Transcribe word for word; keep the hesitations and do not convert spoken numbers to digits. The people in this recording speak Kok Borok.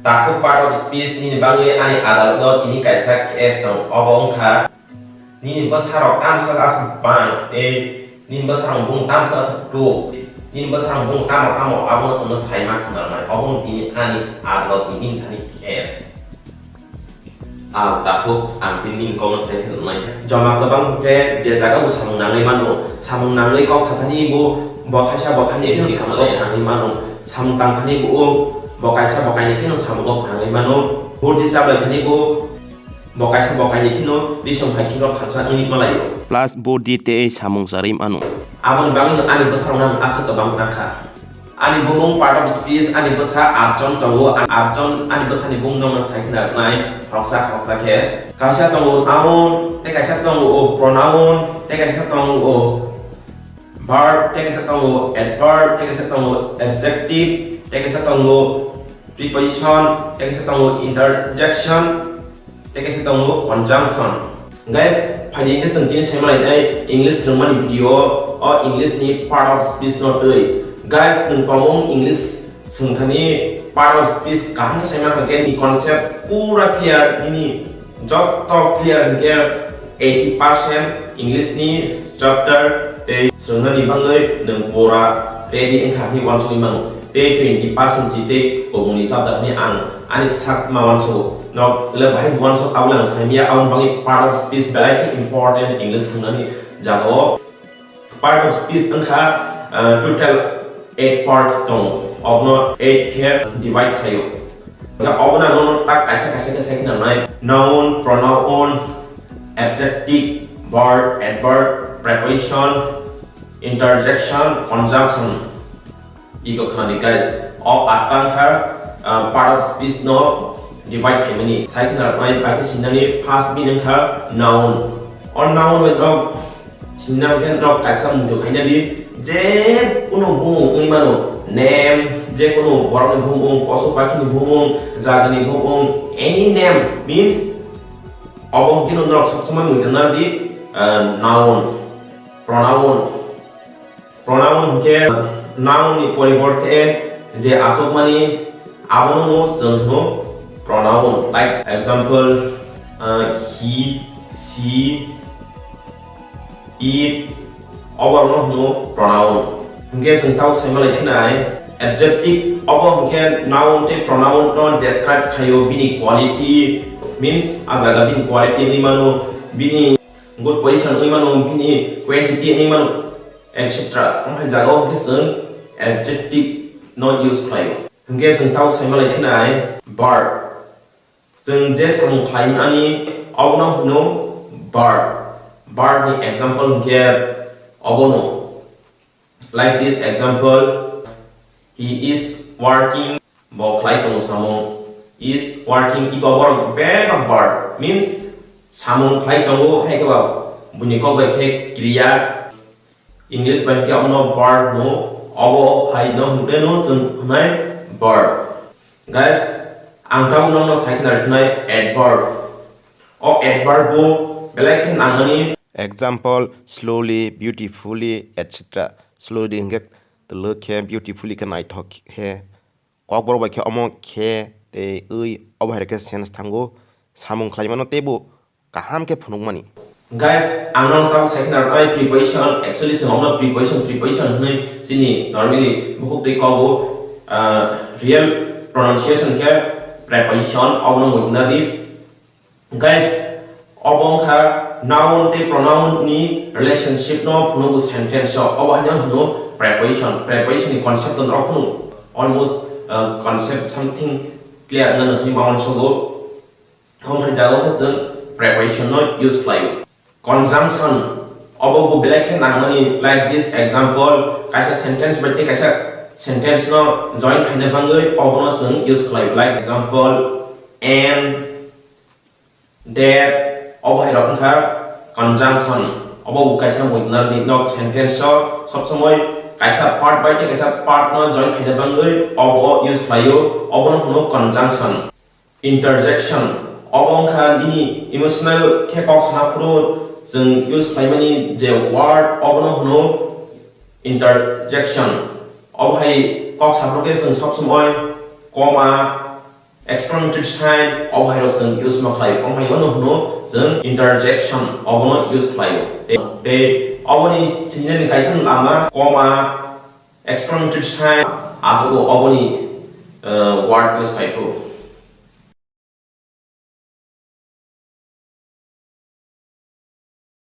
Takhuk part of speech nini bagwi ani adaloto tini kaisa case tongo, obo wngkha nini bwsarok tamsa aswk bang tei nini bwsarok bung tamsa aswk tuk, nini bwsarok bung tamo tamo abono chwngno saima khwnanai, obo wng tini ani adalotni nini thani case. Ang takhuk, ang tini nini kokno sai khwnanai. Joma kwbang khe je jaga bo samung nangwi mano, samung nangwi kok sathani bo, bo thaisa bo thani kheno samung kok nangwi mano, samung tangthani bo, bo kaisa bo kainwi kheno samung kok nangwi mano, burdi chablai thani bo, bo kaisa bo kainwi kheno bisong hai kheno thansa wngwi malaio. Plus burdi tei samung charwi mano. Aboni bagwino ani bwsarokno ang aswk kwbang nangkha. Ani bumung part of speech, ani bwsa atjon tongo, atjon ani bwsani bumung nokno sai khna rwnai khoroksa khoroksa khe. Kaisa tongo noun, tei kaisa tongo o pronoun, tei kaisa tongo o verb, tei kaisa tongo adverb, tei kaisa tongo adjective, tei kaisa tongo preposition, tei kaisa tongo interjection, tei kaisa tongo conjunction. Guys, phaidi hwnkhe chwng tini saimanai tei English swrwngmani video o English ni part of speech no twi. Guys, nwng tongmung English swngthani part of speech kaham khe saima hwnkhe ni concept pura clear, nini joto clear hwnkhe eighty percent English ni chapter tei swrwngnani bagwi nwng pura ready wngkha hwnwi uansugwi mano. Tei twenty percent si tei kubuni chapter hwnwi ang ani sak ma uansugo. Norok le bahai bo uansuk abo le ang saimanya, aboni bagwi part of speech belai khe important English swngnani jagao. Part of speech wngkha, uh, total eight parts tongo. Obono eight khe divide khaio. Hwnkhe obono ang nono tak kaisa kaisa khe sai khna nai. Noun, pronoun, adjective, verb, adverb, preposition, interjection, conjunction. Iko khna di guys. O atta wngkha, uh, part of speech no divide khaimani. Sai khna nai, bai khe sinani first bini wngkha noun. O noun bai no Sinna hwnkhe norok kaisa muitu khaina di, je kunu bumung wngwi mano, name, je kunu borokni bumung, posu pakhini bumung, jagani bumung, any name means obo hwnkhe norok sokchomai muitu nang di, ah, noun, pronoun. Pronoun hwnkhe noun ni poriborte je aswkmani abono no chwng hwno pronoun. Like example, ah, he, she, it, oborokno hwno pronoun. Hwnkhe chwng tabuk saima lai khe nai, adjective, obo hwnkhe noun tei pronoun no describe khaio, bini quality, means a jaga bini quality wngwi mano, bini good position wngwi mano, bini quantity wngwi mano, et cetera. Omo hai jaga o hwnkhe chwng adjective no use khlaio. Hwnkhe chwng tabuk saima lai khe nai, verb. Chwng je samung khlaimani, obono hwno verb. Verb ni example hwnkhe obono. Like this example, he is working, bo khlai tongo samung. Is working, iko borok bebak verb, means samung khlai tongo, hai khe ba buini kok bai khe kriya. English bai khe omono verb hwno, obo hai no hwnwi no chwng hwnai verb. Guys, ang tabuk nokno sai khna rwkhnai adverb. O adverb bo belai khe nangmani. Example, slowly, beautifully, et cetera. Slowly hwnkhe twlwk khe, beautifully khe naithok khe. Kokborok bai khe omo khe tei wi obo hai rwkhe sense thango. Samung khlaimano teibo kaham khe phunukmani. Guys, ang nang tabuk sai khna rwnai preposition, actually chwng omono preposition, preposition hwnwi chini normally bukhuk twi kogo, ah, real pronunciation khe preposition, obono muitu na di. Guys, obo wngkha noun tei pronoun ni relationship no phunugo sentence o, obo haino hwno preposition, preposition ni concept no norok phunu almost, ah, concept something clear nang hwnwi ma uansugo. Omo hai jaga o khe chwng preposition no use khlaio. Conjunction, obo bo belai khe nangmani, like this example, kaisa sentence bai tei kaisa sentence no join khaina bagwi obono chwng use khlaio. Like example, and, that, obo hai rok wngkha conjunction. Obo bo kaisa muitu na di nok sentence o sob somoi kaisa part bai tei kaisa part no join khaina bagwi obo use khlaio, obono hwno conjunction. Interjection, obo wngkha nini emotional khe kok sana phuru chwng use khlaimani je word, obono hwno interjection. Obo hai kok saphuru khe chwng sob somoi comma, Exclamatory sign obo hai rok chwng use ma khlai, omo hai ono hwno chwng interjection, obono use khlai o. Tei, tei oboni sinjani kaisa lama comma, exclamatory sign, aswk oboni, uh, word use khai kho.